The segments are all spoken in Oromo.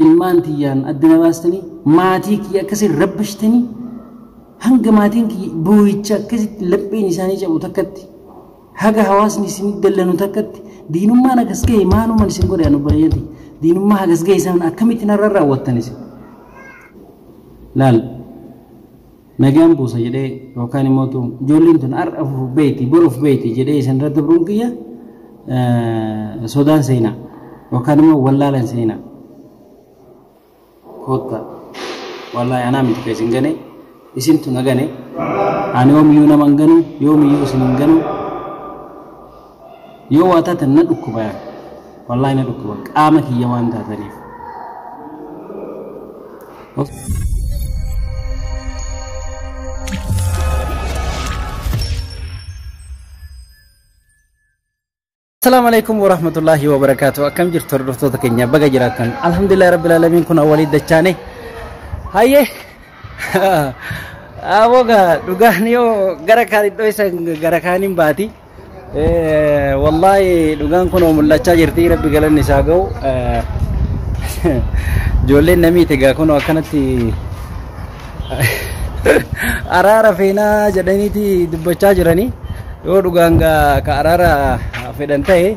Ilmaan tiyyaan adda na baastanii, maatii kiyya akkasii rabbishtanii, hanga maatiin kiyya boo'icha akkasitti lapheen isaanii cabu takkatti, haga hawaasni isin dallanu takkatti, diinummaan akkas ga'e maalumaan isin godhe anu baay'eeti. Diinummaa hagas ga'e isaan akkamitti narra raawwattan isin? Laal, nagaan buusa jedhee yookaan immoo ijoolleen tun har'a of beeyti bor of beeyti jedhee isin irra dabruun kiyya sodaan seenaa yookaan immoo wallaalan seenaa. Kotta, wallaahi anaa miti kan isin gane, isintu na gane. Ani yoomiyyuu nama hin ganu, yoomiyyuu isin hin ganu. Yoo waa taatan na dhukkuba yaa, wallaahi na dhukkuba qaama kiyya waan taataniif. Assalamu alaikum warahmatullahi wabarakatuh. Akkam jirtu hordoftoota keenya, baga jiraattan. Alhamdulillah rabbil alamin, kun awwalii dachaane. Hayyee. Aboga dhugaan yoo gara kaan iddoo isa gara kaaniin baati. Wallahi dhugaan kun mul'achaa jirti, rabbi galanni isaa ga'u. Ijoolleen namiiti egaa kun akkanatti araara feenaa jedhaniiti dubbachaa jiranii. Yoo dhugaan ka araara fedhan ta'e,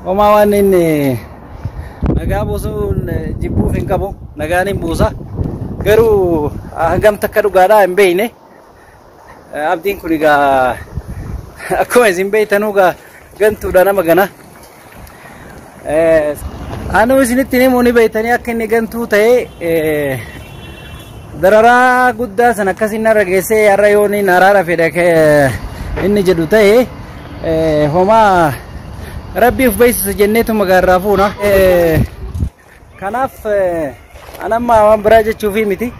homaa waan inni nagaa buusuun jibbuuf hin qabu, nagaan hin buusa. Garuu hangam takka dhugaadhaa hin beekne. Abdiin kun egaa akkuma isin beektanuu egaa gantuudha, nama gana. Anu isinitti himuu ni beektanii akka inni gantuu ta'e, dararaa guddaa sana akkasin narra geessee har'a yoo inni araara fedha inni jedhu ta'e, homaa rabbiif beeksisa jenneetu magaarraa fuuna. Kanaaf anamma waan biraa jechuufi miti.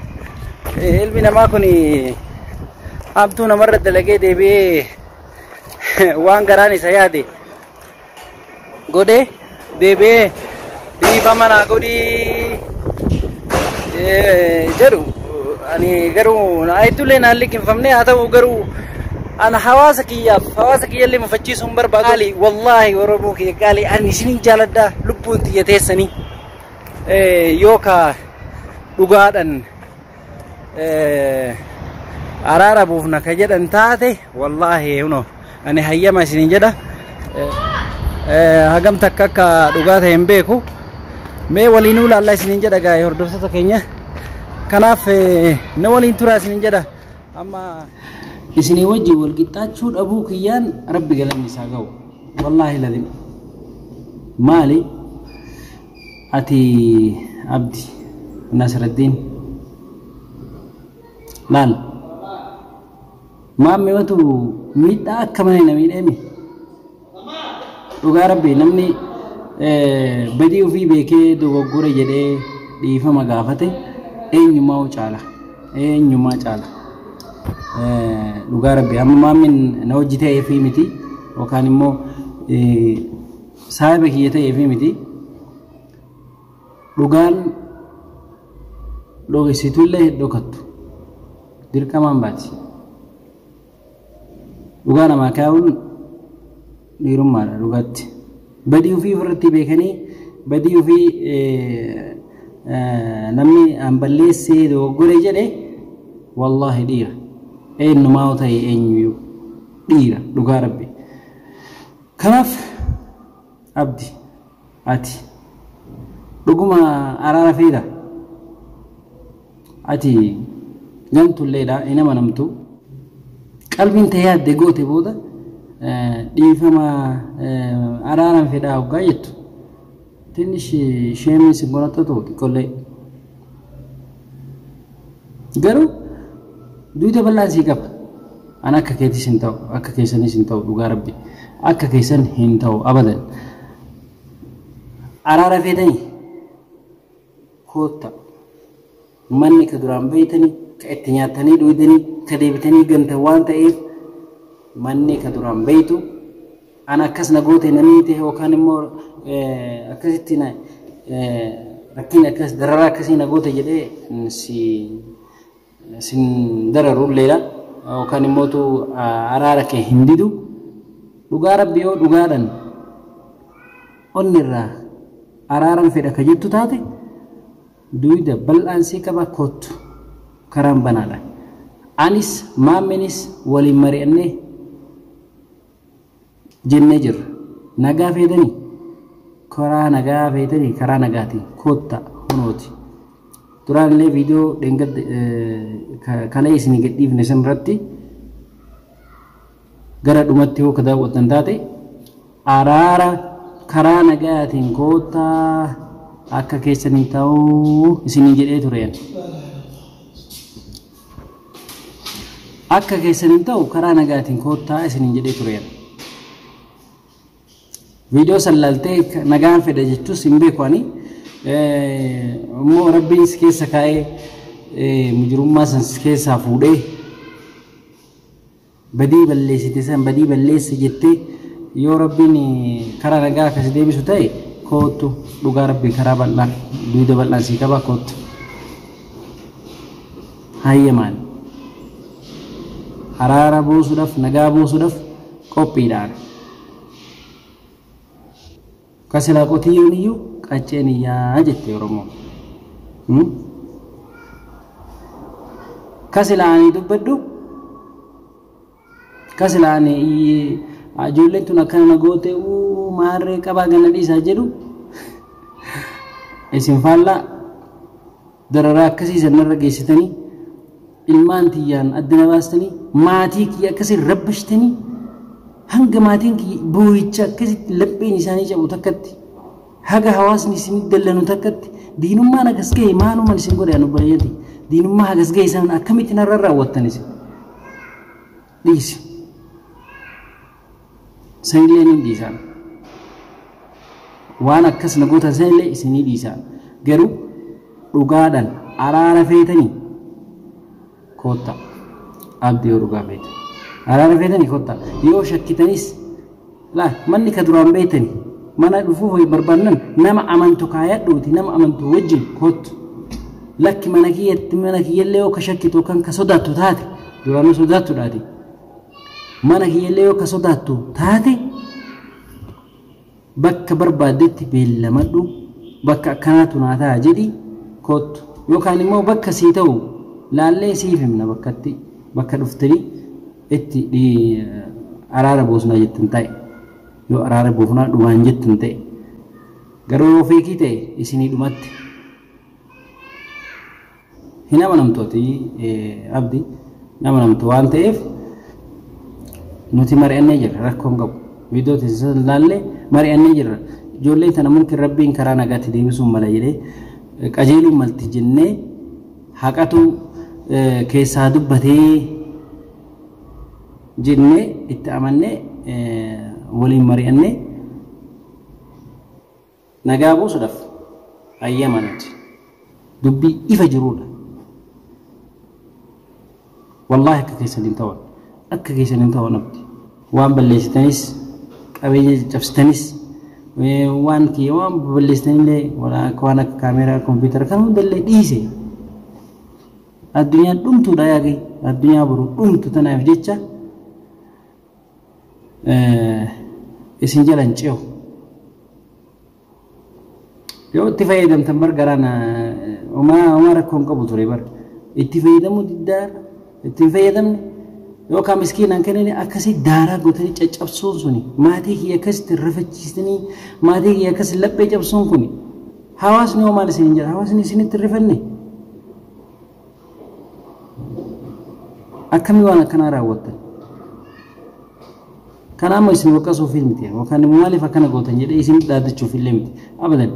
Ilmi namaa kun hamtuu namarra dalagee deebi'ee waan garaan isa yaade godhee deebi'ee dhiifama naa godhii jedhu, ani garuu heddullee naan liqinfamne. Haa ta'u garuu ana hawaasa kiyyaaf hawaasa kiyyallee mufachiisuu hin barbaadu. Wallaahi Oromoo kiyya qaalii, ani isinin jaaladha, lubbuun tiyya teessanii yoo ka dhugaadhan araara buufna ka jedhan taate, wallaahi huno ani hayyama isinin jedha. Hagam takka akka dhugaa ta'e hin beeku, mee waliinuu laallaa isinin jedha gaa hordoftoota keenya. Kanaaf na waliin turaa isinin jedha. Amma isinii wajjin wal qixxaachuu dhabuu kiyyaan rabbi galanni isaa ga'u. Wallaahi ladin maali, ati Abdi Nasraddiin, laal, maammimatu miidhaa akka malee na miidheemi. Dhugaa rabbi, namni badii ofii beekee dogoggore jedhee dhiifama gaafate eenyumaa caala, eenyumaa caala. Dhugaa rabbi, amma maammin na hojii ta'eefi miti yookaan immoo saahiba kiyya ta'eefi miti, dhugaan dhoksitullee dhokattu dirqamaan baati. Dhugaa namaa kaa'uun dhiirummaadha dhugaatti. Badii ofii ofirratti beekanii, badii ofii namni an balleessee dogoggore jedhe, wallaahi dhiira. Eenyumaa yoo ta'e eenyuyyuu dhiira dhugaa rabbi. Kanaaf Abdi, ati dhuguma araara feeta? Ati gantulleedha, hin amanamtu. Qalbiin ta'ee yaadde goote booda dhiifama araaran fedhaa hoggaa jettu, tinnish sheemiin si godhattu xiqqollee. Garuu duuta bal'aan sii qaba. An akka keetis hin ta'u, akka keessanis hin ta'u, dhugaa rabbi. Akka keessan hin ta'u abadan. Araara feetanii kootta. Manni ka duraan beeytanii, ka itti nyaatanii dhuydanii, ka deebitanii gantan waan ta'eef, manni ka duraan beeytu ana akkas na goote namni ta'e yookaan immoo akkasitti na rakkina akkas dararaa akkasii na goote jedhee si sin dararulleedha yookaan immootu araara kee hin didu. Dhugaa rabbi, yoo dhugaadhan onni irraa araaran fedha ka jettu taate. Duyda bal'aan sii qaba, kottu, karaan banaadha. Anis maammenis waliin mari'annee jennee jirra. Nagaa feetanii, karaa nagaa feetanii, karaa nagaatiin kotta, kunooti. Duraan illee viidiyoo dheengadde kalee isinii gadhiifne san irratti gara dhumatti yoo ka daawwattan taate, araara karaa nagaatiin koottaa, akka keessanii ta'uu isinii jedhee ture. Akka keessanii ta'u karaa nagaatiin koottaa isiniin jedhee ture. Viidiyoo san laaltee nagaan fedha jechuus hin beeku ani. Immoo Rabbiin si keessa kaa'ee mujirummaa san si keessaa fuudhee, badii balleessite san badii balleesse jettee yoo Rabbiin karaa nagaa akkasi deebisu ta'e, koottu. Dhugaa Rabbii karaa bal'aan, duyda bal'aan sii qaba, koottu. Hayyamaan araara buusuudhaaf, nagaa buusuudhaaf qophiidhaan. Kasilaa qotiyyoon iyyuu qacceen iyyaa jette Oromoo. Kasilaa ani dubbadhu, kasilaa ani ijoolleen tun akkana na goote maarree qabaa ganna dhiisaa jedhu, isin faallaa dararaa akkasii sanarra geessitanii, ilmaan tiyyaan adda na baastanii, maatii kiyya akkasii rabbashtanii, hanga maatiin kiyya boo'icha akkasitti lapheen isaanii cabu takkatti, haga hawaasni isin dallanu takkatti, diinummaan akkas ga'e maalumaan isin godhe? Anu baay'eeti diinummaa hagas ga'e isaan akkamitti narra raawwattan? Isin dhiisi, sanillee ni dhiisaan. Waan akkas na gootan sanillee isinii dhiisaan. Garuu dhugaadhaan araara feetanii koottaa. Abdii, yoo dhugaa feetan, araara feetanii koottaa. Yoo shakkitanis, laa, manni ka duraan beeytani mana dhufuuf barbaannan nama amantu kaayadhuuti, nama amantu wajjin koottu. Lakki, mana kiyyatti, mana kiyyallee yoo ka shakkitu kan ka sodaattu taate, duraanuu sodaattuudhaati, mana kiyyallee yoo ka sodaattu taate, bakka barbaaddetti beellamadhu, bakka akkanaatu naa ta'a jedhi koottu. Yookaan immoo bakka sii ta'u laallee siif himna, bakkatti bakka dhuftanii itti araara buusnaa jettan ta'e, yoo araara buufnaa dhugaan jettan ta'e. Garuu yoo feekii ta'e, isinii dhumatti hin amanamtooti. Abdi hin amanamtu waan ta'eef nuti mari'annee jirra, rakkoon qabu. Viidiyoo teessisan laallee mari'annee jirra. Ijoolleen tana mumkin Rabbiin karaa nagaatti deebisuun mala jedhee, qajeeluun malti jennee, haqatu keessaa dubbatee jennee itti amannee waliin mari'annee nagaa buusuudhaaf hayyama nuti. Dubbii ifa jiruudha. Wallaahi akka keessan hin ta'an, akka keessan hin ta'an. Abdi, waan balleessitanis, qabeenya caccabsitanis, waan kiyya waan balleessitanillee, waan akka kaameeraa, kompiitara kan hundallee dhiise. Addunyaan dhumtuudha yaaqi, addunyaa boru dhumtu tanaaf jecha isin jalan ce'u. Yoo itti fayyadamtan bar garaan homaa rakkoon qabu ture bar. Itti fayyadamuu diddaa, itti hin fayyadamne yookaan miskiinaan kennine, akkasii daaraa gootanii caccabsuun suni, maatii kiyya akkasitti rifachiistanii, maatii kiyya akkasi laphee cabsuun kuni, hawaasni hoo maal isin jedha? Hawaasni isinitti rifanne akkamii waan akkanaa raawwattan? Kana amma isin waqqasuuf miti, yookaan immoo maaliif akkana gootan jedhee isin dhaaddachuuf illee miti, abadan.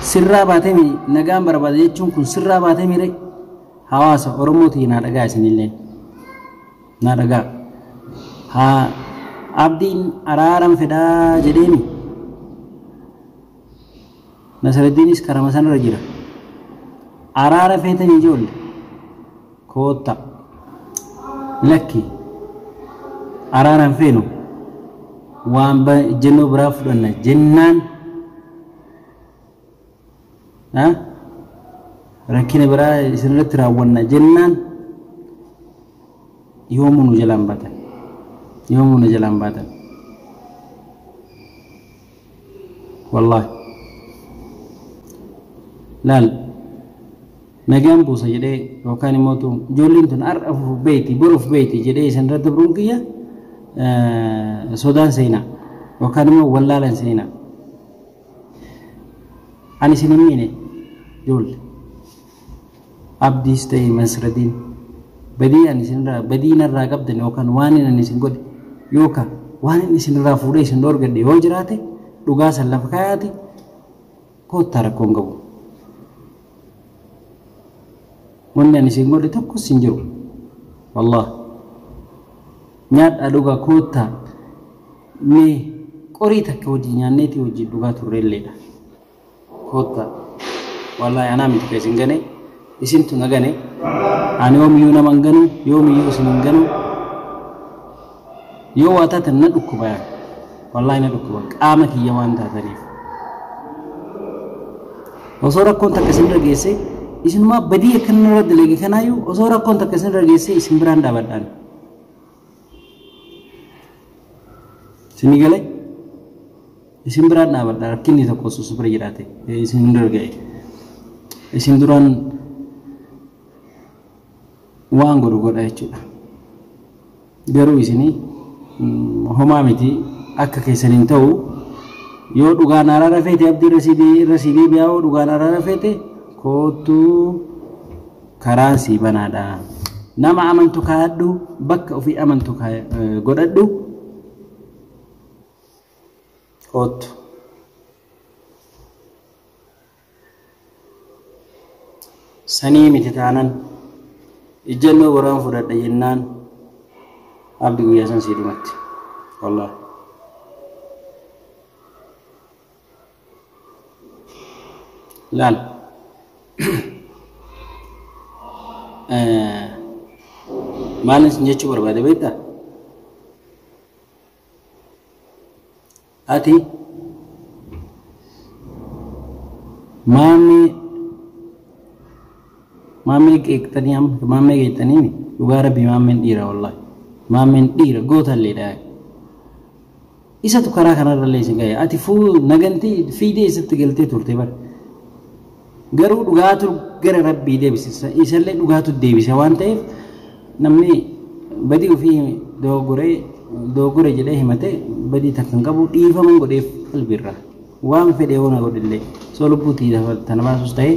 Sirraa baatee nagaan barbaada jechuun kun sirraa baatee miire. Hawaasa Oromootii naa dhagaa, isinillee naa dhagaa. Haa, Abdiin araaran fedhaa jedheemi, Nasraddiinis karama sanarra jira. Araara feetan ijoolle, kootta. Lakki, araaran feenu, waan jennoo biraa fudhanna jennaan, rakkina biraa isinirratti raawwanna jennaan, yoomuu nu jalaan baatan, yoomuu nu jalaan baatan. Wallaahi. Laal nagaan buusa jedhee yookaan immoo ijoolleen tun har'a fuuf beeyti boruuf beeyti jedhee isin irra dabruun kiyya sodaan seenaa yookaan immoo wallaalan seenaa. Ani isin hin miine ijoolle. Abdiis ta'e Masradiin badii ani isinirraa badii narraa qabdan yookaan waan ani isin godhe yookaan waan inni isinirraa fuudhee isin dhoorgadhe yoo jiraate dhugaa san lafa kaayaati koottaa rakkoon qabu. Wanni ani isin godhe tokkos hin jiru. Wallahi. Nyaadhaa dhugaa koottaa mee qorii takka wajjin nyaanneetii wajjin dhugaa turreelleedha. Koottaa. Wallahi anaa miti ka isin gane isintu na gane ani yoomiyyuu nama hin ganu yoomiyyuu isin hin ganu yoo waa taatan na dhukkuba yaa wallahi na dhukkuba qaama kiyya waan taataniif. Osoo rakkoon takka isin irra geesse isinumaa badii akka inni irra dalage kanaayyuu osoo rakkoon takka isin irra geesse isin biraan dhaabadhaan. Isinii galee isin biraan dhaabadha rakkinni tokko osoo isin bira jiraate isin irra ga'e. Isin duraan waan godhu godha jechuudha. Garuu isinii homaa miti akka keessan hin ta'u yoo dhugaan araara feete abdii irra sii deebi'aa yoo dhugaan araara feete koottuu karaan sii banaadha. Nama amantu kaayadhu bakka ofii amantu godhadhu koottu. Sanii miti taanan ijjannoo boraan fudhadha jennaan abdi guyyaa san sii dhumatti. Wallahi. Laal. Maalin sin jechuu barbaade beektaa? Ati maammee maammee qeeqxanii amma maammee qeeqxanii dhugaa rabbii maammeen dhiira wallahi maammeen dhiira gootalleedha. Isatu karaa kanarra illee isin ga'e ati fuu nagantii fiidee isatti galtee turte bara. Garuu dhugaatu gara rabbii deebise isallee dhugaatu deebise waan ta'eef namni badii ofii dogoggoree dogoggore jedhee himate badii takka hin qabu dhiifama godheef qalbiirraa waan fedhe yoo na godhillee soo lubbuu tiyya tana baasus ta'e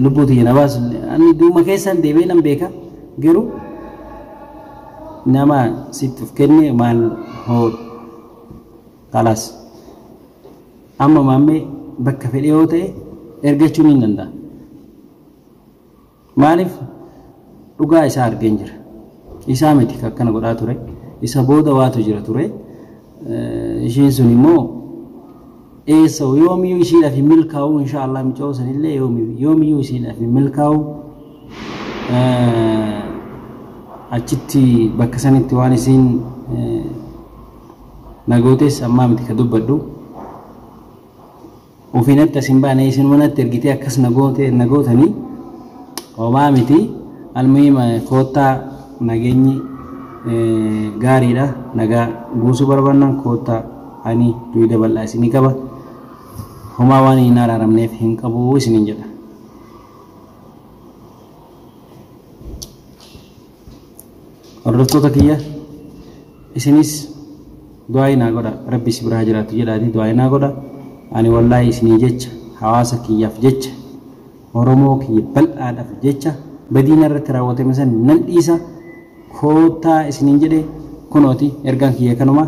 lubbuu tiyya na baasu ani duuma keessaan deebi'ee nan beeka garuu nama sitti of kenne maal hoo kalaas amma maammee bakka fedhe yoo ta'e ergachuun hin danda'a. Maaliif dhugaa isaa argeen jira. Isaa miti akkana godhaa ture. Isa booda waatu jira ture. Isheen sun immoo eessa yoomiyyuu ishiidhaaf hin milkaa'u inshaallah mucoo sanillee yoomiyyuu ishiidhaaf hin milkaa'u. Achitti bakka sanitti waan isiin nagootes ammaa miti ka dubbadhu. Ofiinatti as hin baane isin manatti ergitee akkas nagootanii homaa miti. Almuhiima koottaa nageenyi gaariidha. Nagaa buusuu barbaannan koottaa ani duwida bal'aa isinii qaba. Homaa waan hin araaramneef hin qabu isiniin jedha. Hordoftoota kiyya isinis du'aa naa godha rabbi si biraa jiraatu jedhaati du'aa naa godha. Ani wallaahi isinii jecha hawaasa kiyyaaf jecha Oromoo kiyya bal'aadhaaf jecha badiina irratti raawwatame san nan dhiisa koottaa isiniin jedhe kunooti ergaan kiyya kanuma.